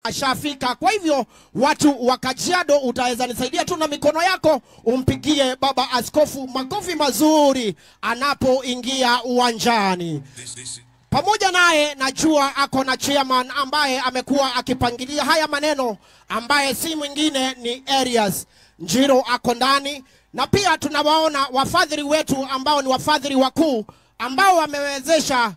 Ashafika. Kwa hivyo watu wa Kajiado, utaweza nisaidia tu na mikono yako umpigie baba askofu makofi mazuri anapoingia uwanjani. Pamoja naye najua ako na chairman ambaye amekuwa akipangilia haya maneno, ambaye si mwingine ni Arias Njiro ako ndani. Na pia tunawaona wafadhili wetu ambao ni wafadhili wakuu ambao wamewezesha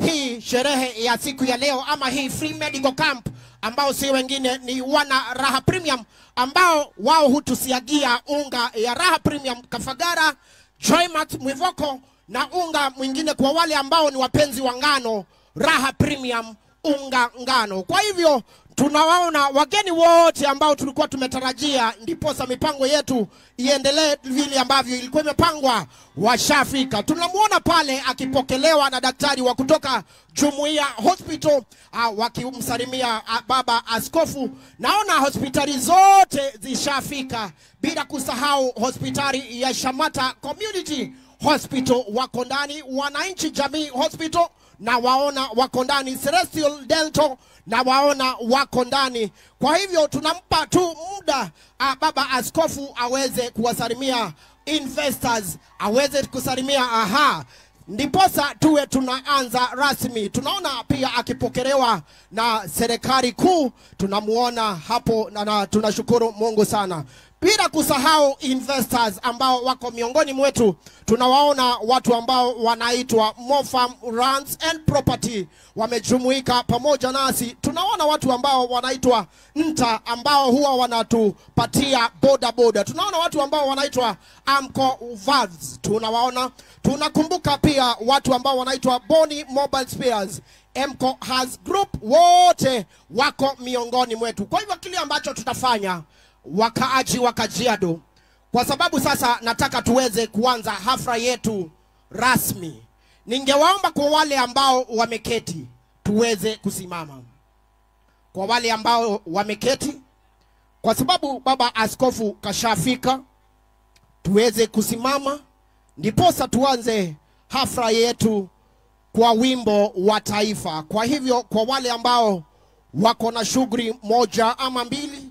hii sherehe ya siku ya leo ama hii free medical camp, ambao si wengine ni wana Raha Premium, ambao wao hutusiagia unga ya Raha Premium Kafagara, Joymax Mwivoko na unga mwingine kwa wale ambao ni wapenzi wa ngano, Raha Premium unga ngano. Kwa hivyo tunawaona wageni wote ambao tulikuwa tumetarajia, ndiposa mipango yetu iendelee vile ambavyo ilikuwa imepangwa, washafika. Tunamuona pale akipokelewa na daktari wa kutoka Jumuiya Hospital, wakimsalimia baba askofu. Naona hospitali zote zishafika, bila kusahau hospitali ya Shamata Community Hospital wako ndani, Wananchi Jamii Hospital na waona wako ndani, Celestial Dental na waona wako ndani. Kwa hivyo tunampa tu muda baba askofu aweze kuwasalimia investors, aweze kusalimia ndiposa tuwe tunaanza rasmi. Tunaona pia akipokelewa na serikali kuu, tunamuona hapo na tunashukuru Mungu sana. Bila kusahau investors ambao wako miongoni mwetu, tunawaona watu ambao wanaitwa Mofam Lands and Property wamejumuika pamoja nasi. Tunaona watu ambao wanaitwa Nta ambao huwa wanatupatia boda boda. Tunaona watu ambao wanaitwa Amco Valves, tunawaona. Tunakumbuka pia watu ambao wanaitwa Boni Mobile Spares, Mco Has Group, wote wako miongoni mwetu. Kwa hivyo kile ambacho tutafanya wakaaji wa Kajiado, kwa sababu sasa nataka tuweze kuanza hafla yetu rasmi, ningewaomba kwa wale ambao wameketi tuweze kusimama. Kwa wale ambao wameketi, kwa sababu baba askofu kashafika, tuweze kusimama ndiposa tuanze hafla yetu kwa wimbo wa taifa. Kwa hivyo kwa wale ambao wako na shughuli moja ama mbili,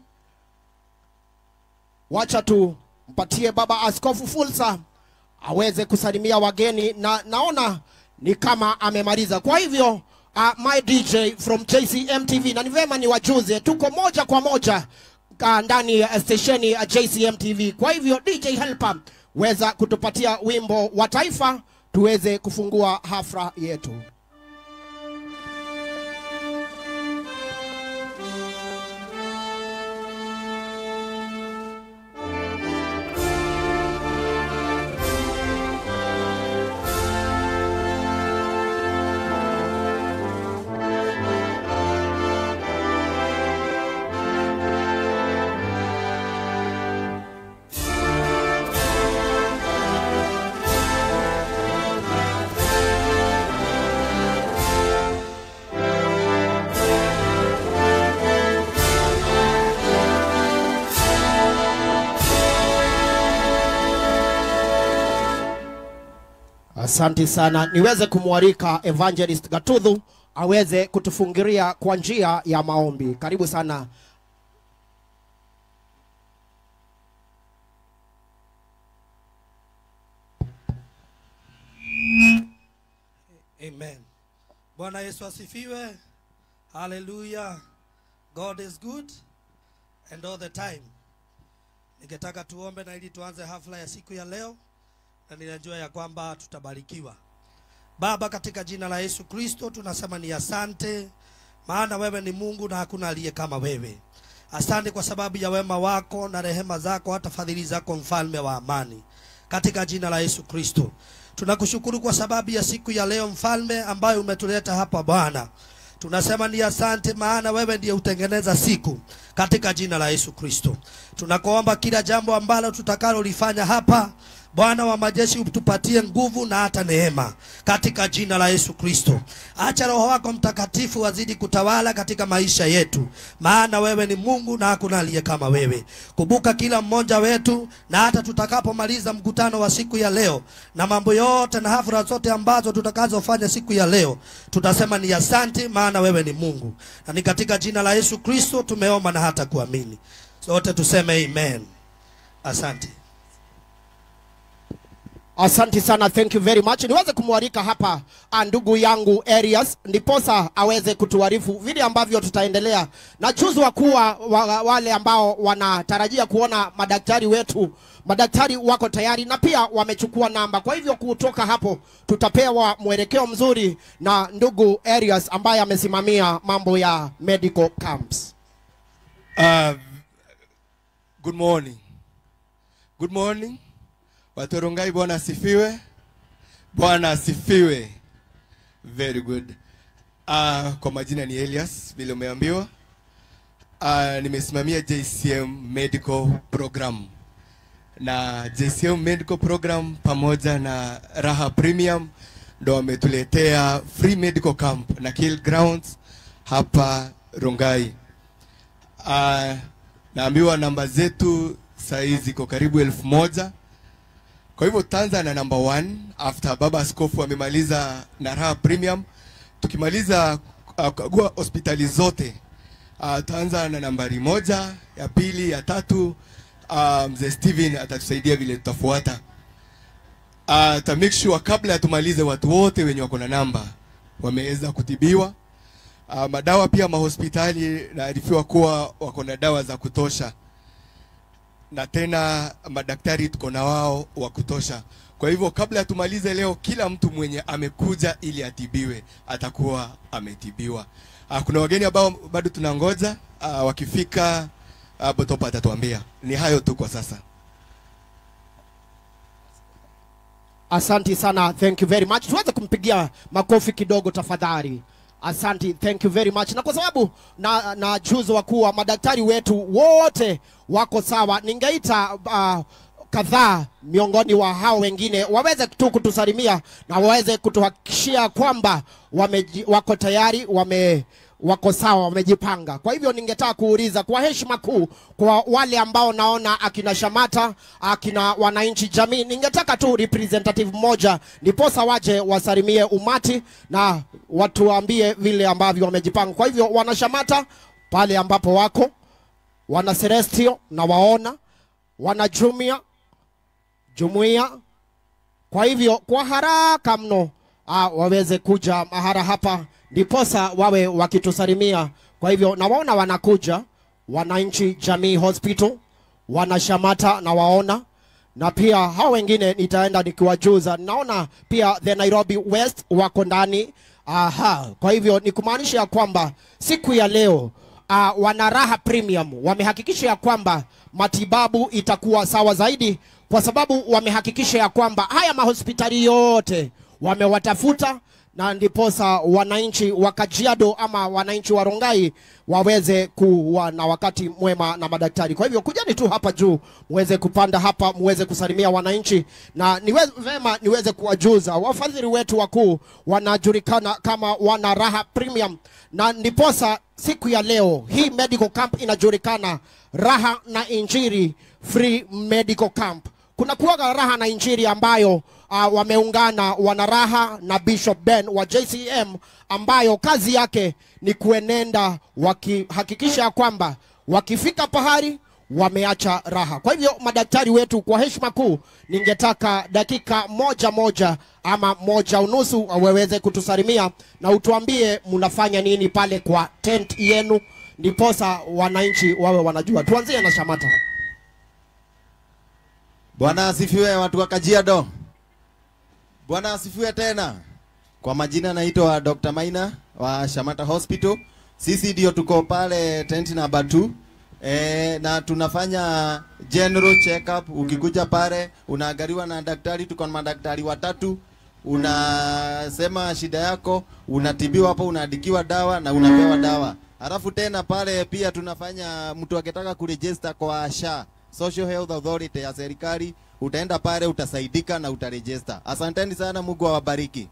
wacha tu mpatie baba askofu fursa aweze kusalimia wageni, na naona ni kama amemaliza. Kwa hivyo my DJ from JCM TV, na ni vema ni wajuze tuko moja kwa moja ndani ya stesheni ya JCM TV. Kwa hivyo DJ Helper, weza kutupatia wimbo wa taifa tuweze kufungua hafla yetu. Asante sana. Niweze kumwalika Evangelist Gatudhu aweze kutufungiria kwa njia ya maombi. Karibu sana. Amen. Bwana Yesu asifiwe. Hallelujah. God is good and all the time. Ningetaka tuombe na ili tuanze hafla ya siku ya leo, na ninajua ya kwamba tutabarikiwa. Baba, katika jina la Yesu Kristo tunasema ni asante, maana wewe ni Mungu na hakuna aliye kama wewe. Asante kwa sababu ya wema wako na rehema zako, hata fadhili zako, mfalme wa amani. Katika jina la Yesu Kristo tunakushukuru kwa sababu ya siku ya leo, mfalme, ambayo umetuleta hapa Bwana. Tunasema ni asante, maana wewe ndiye utengeneza siku. Katika jina la Yesu Kristo tunakuomba kila jambo ambalo tutakalolifanya hapa, Bwana wa majeshi, utupatie nguvu na hata neema katika jina la Yesu Kristo. Acha Roho wako Mtakatifu azidi kutawala katika maisha yetu, maana wewe ni Mungu na hakuna aliye kama wewe. Kumbuka kila mmoja wetu, na hata tutakapomaliza mkutano wa siku ya leo na mambo yote na hafla zote ambazo tutakazofanya siku ya leo, tutasema ni asante, maana wewe ni Mungu. Na ni katika jina la Yesu Kristo tumeomba na hata kuamini. Sote tuseme amen. Asante. Asante sana, thank you very much. Niweze kumwalika hapa ndugu yangu Arias, ndiposa aweze kutuarifu vile ambavyo tutaendelea. Na chuzwa kuwa wale ambao wanatarajia kuona madaktari wetu, madaktari wako tayari na pia wamechukua namba. Kwa hivyo kutoka hapo tutapewa mwelekeo mzuri na ndugu Arias ambaye amesimamia mambo ya medical camps. Good morning. Good morning. Watu wa Rongai, Bwana asifiwe. Bwana asifiwe. Very good. Kwa majina ni Elias, vile umeambiwa. Nimesimamia JCM Medical Program. Na JCM Medical Program pamoja na Raha Premium ndo wametuletea free medical camp na Kill Grounds hapa Rongai. Naambiwa namba zetu saizi ziko karibu 1000. Kwa hivyo tutaanza na number 1 after Baba Askofu amemaliza na Raha Premium. Tukimaliza kukagua hospitali zote, tutaanza na nambari 1, ya pili, ya tatu. Mzee Steven atatusaidia vile tutafuata. Ta make sure kabla tumalize watu wote wenye wako na namba wameweza kutibiwa. Madawa pia mahospitali naarifiwa kuwa wako na dawa za kutosha. Na tena madaktari tuko na wao wa kutosha. Kwa hivyo kabla tumalize leo, kila mtu mwenye amekuja ili atibiwe atakuwa ametibiwa. Kuna wageni ambao bado tunangoja, wakifika Botopa atatuambia. Ni hayo tu kwa sasa. Asante sana, thank you very much. Tuweze kumpigia makofi kidogo tafadhali. Asante, thank you very much. Na kwa sababu na juzo wakuwa madaktari wetu wote wako sawa, ningeita kadhaa miongoni wa hao wengine waweze tu kutusalimia na waweze kutuhakikishia kwamba wako tayari, wako sawa, wamejipanga. Kwa hivyo ningetaka kuuliza kwa heshima kuu kwa wale ambao naona akina Shamata, akina wananchi jamii, ningetaka tu representative mmoja ndiposa waje wasalimie umati na watuambie vile ambavyo wamejipanga. Kwa hivyo wana Shamata pale ambapo wako, wana Celestio na waona, wana Jumia, Jumuiya. Kwa hivyo kwa haraka mno waweze kuja mahara hapa ndiposa wawe wakitusalimia. Kwa hivyo na waona wanakuja wananchi jamii hospital, wana Shamata na waona, na pia hao wengine nitaenda nikiwajuza. Naona pia the Nairobi West wako ndani. Aha, kwa hivyo ni kumaanisha kwamba siku ya leo wana Raha Premium wamehakikisha ya kwamba matibabu itakuwa sawa zaidi, kwa sababu wamehakikisha ya kwamba haya mahospitali yote wamewatafuta, na ndiposa wananchi wa Kajiado ama wananchi wa Rongai waweze kuwa na wakati mwema na madaktari. Kwa hivyo kujani tu hapa juu muweze kupanda hapa muweze kusalimia wananchi, na niweze vema niweze kuwajuza wafadhili wetu wakuu wanajulikana kama wana Raha Premium, na ndiposa siku ya leo hii medical camp inajulikana Raha na Injili Free Medical Camp. Kuna kuwaga Raha na Injili ambayo wameungana wana Raha na Bishop Ben wa JCM, ambayo kazi yake ni kuenenda wakihakikisha kwamba wakifika pahali wameacha raha. Kwa hivyo madaktari wetu, kwa heshima kuu, ningetaka dakika 1 ama 1.5 waweze kutusalimia na utuambie mnafanya nini pale kwa tent yenu, ndiposa wananchi wawe wanajua. Tuanzie na Shamata. Bwana asifiwe watu wa Kajiado. Bwana asifiwe tena. Kwa majina naitwa Dr. Maina wa Shamata Hospital. Sisi ndio tuko pale tent number 2. Na tunafanya general check up. Ukikuja pale unaangaliwa na daktari, tuko na madaktari watatu. Unasema shida yako, unatibiwa hapo, unaandikiwa dawa na unapewa dawa. Halafu tena pale pia tunafanya, mtu akitaka kuregister kwa SHA Social Health Authority ya serikali, utaenda pale utasaidika na utaregister. Asanteni sana, Mungu awabariki.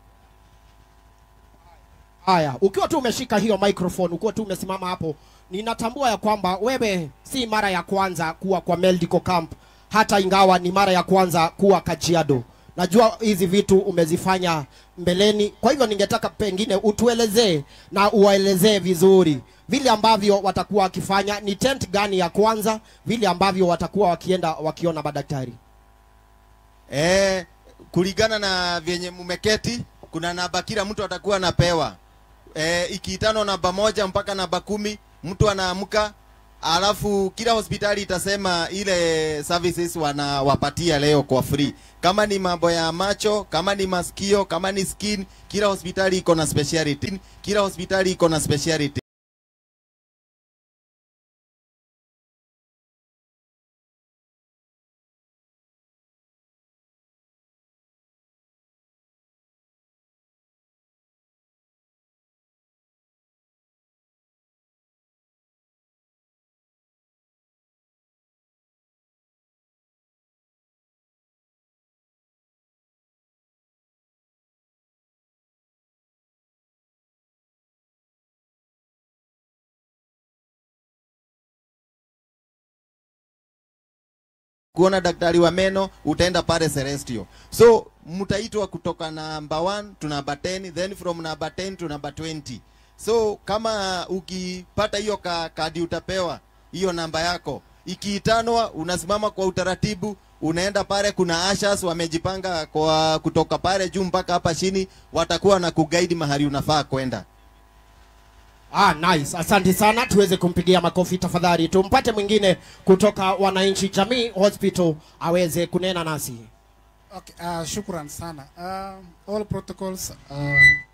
Haya, ukiwa tu umeshika hiyo microphone, ukiwa tu umesimama hapo, ninatambua ya kwamba wewe si mara ya kwanza kuwa kwa medical camp, hata ingawa ni mara ya kwanza kuwa Kajiado. Najua hizi vitu umezifanya mbeleni, kwa hivyo ningetaka pengine utuelezee na uwaelezee vizuri vile ambavyo watakuwa wakifanya, ni tent gani ya kwanza, vile ambavyo watakuwa wakienda wakiona madaktari. Kulingana na vyenye mumeketi, kuna namba kila mtu atakuwa anapewa. Ikiitano namba 1 mpaka namba 10, mtu anaamka, alafu kila hospitali itasema ile services wanawapatia leo kwa free. Kama ni mambo ya macho, kama ni masikio, kama ni skin, kila hospitali iko na speciality. Kila hospitali iko na speciality. Kuona daktari wa meno utaenda pale Celestial. So mtaitwa kutoka namba 1 to namba 10, then from namba 10 to namba 20. So kama ukipata hiyo kadi utapewa hiyo namba yako. Ikiitanwa unasimama kwa utaratibu, unaenda pale, kuna ushers wamejipanga kwa kutoka pale juu mpaka hapa chini, watakuwa na kuguide mahali unafaa kwenda. Ah, nice. Asante sana, tuweze kumpigia makofi tafadhali. Tumpate mwingine kutoka Wananchi Jamii Hospital aweze kunena nasi. Okay, shukran sana. All protocols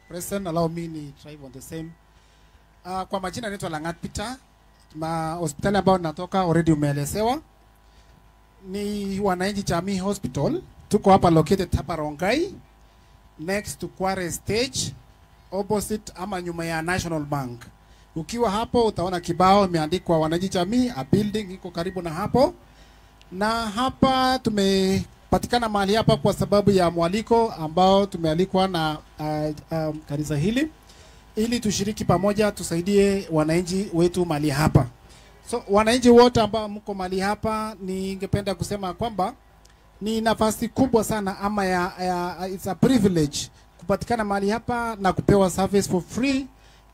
present, allow me ni try on the same. Kwa majina naitwa Langat Peter. Ma hospitali ambao natoka already umeelezewa. Ni Wananchi Jamii Hospital. Tuko hapa located hapa Rongai, next to Kware Stage, opposite ama nyuma ya National Bank. Ukiwa hapo utaona kibao imeandikwa Wananchi Jamii, a building iko karibu na hapo. Na hapa tumepatikana mahali hapa kwa sababu ya mwaliko ambao tumealikwa na kanisa hili ili tushiriki pamoja, tusaidie wananchi wetu mahali hapa. So wananchi wote ambao mko mahali hapa, ningependa kusema kwamba ni nafasi kubwa sana ama ya it's a privilege kupatikana mahali hapa na kupewa service for free.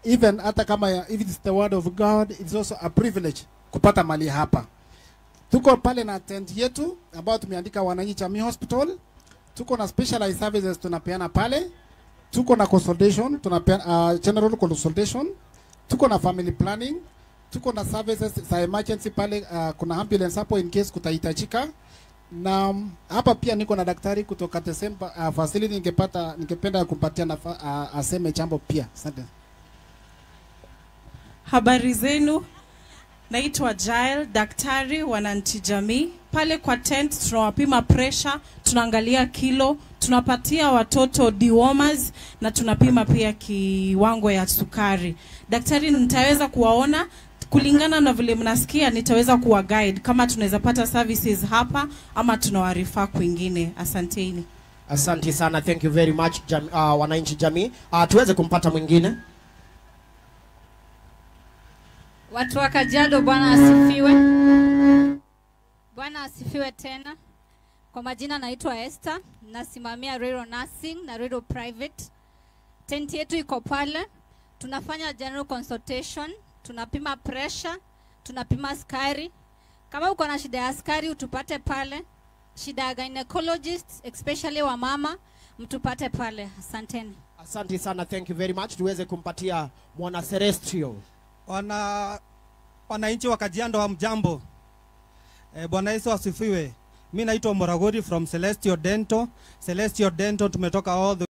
Even hata kama if it's the word of God, it's also a privilege kupata mahali hapa. Tuko pale na tent yetu ambao tumeandika Wananchi Jamii Hospital. Tuko na specialized services tunapeana pale. Tuko na consultation, tunapeana general consultation. Tuko na family planning. Tuko na services za emergency pale, kuna ambulance hapo in case kutahitajika. Na hapa pia niko na daktari kutoka Desemba facility, ningependa kumpatia aseme jambo pia. Asante. Habari zenu. Naitwa Jael, daktari Wananchi Jamii. Pale kwa tent tunawapima pressure, tunaangalia kilo, tunapatia watoto dewormers na tunapima pia kiwango ya sukari. Daktari nitaweza kuwaona kulingana na vile mnasikia, nitaweza kuwa guide kama tunaweza pata services hapa ama tunawarefer kwingine. Asanteni. Asante sana, thank you very much Wananchi Jamii. Tuweze kumpata mwingine. Watu wa Kajiado, Bwana asifiwe. Bwana asifiwe tena. Kwa majina naitwa Esther, nasimamia Rural Nursing na Rural Private. Tent yetu iko pale. Tunafanya general consultation, tunapima pressure, tunapima sukari. Kama uko na shida ya sukari utupate pale. Shida ya gynecologist, especially wa mama, mtupate pale. Asanteni. Asante sana, thank you very much. Tuweze kumpatia mwana Celestial. Wananchi wa Kajiado hamjambo. Bwana Yesu asifiwe. Mimi naitwa Moragori from Celestial Dental. Celestial Dental tumetoka all the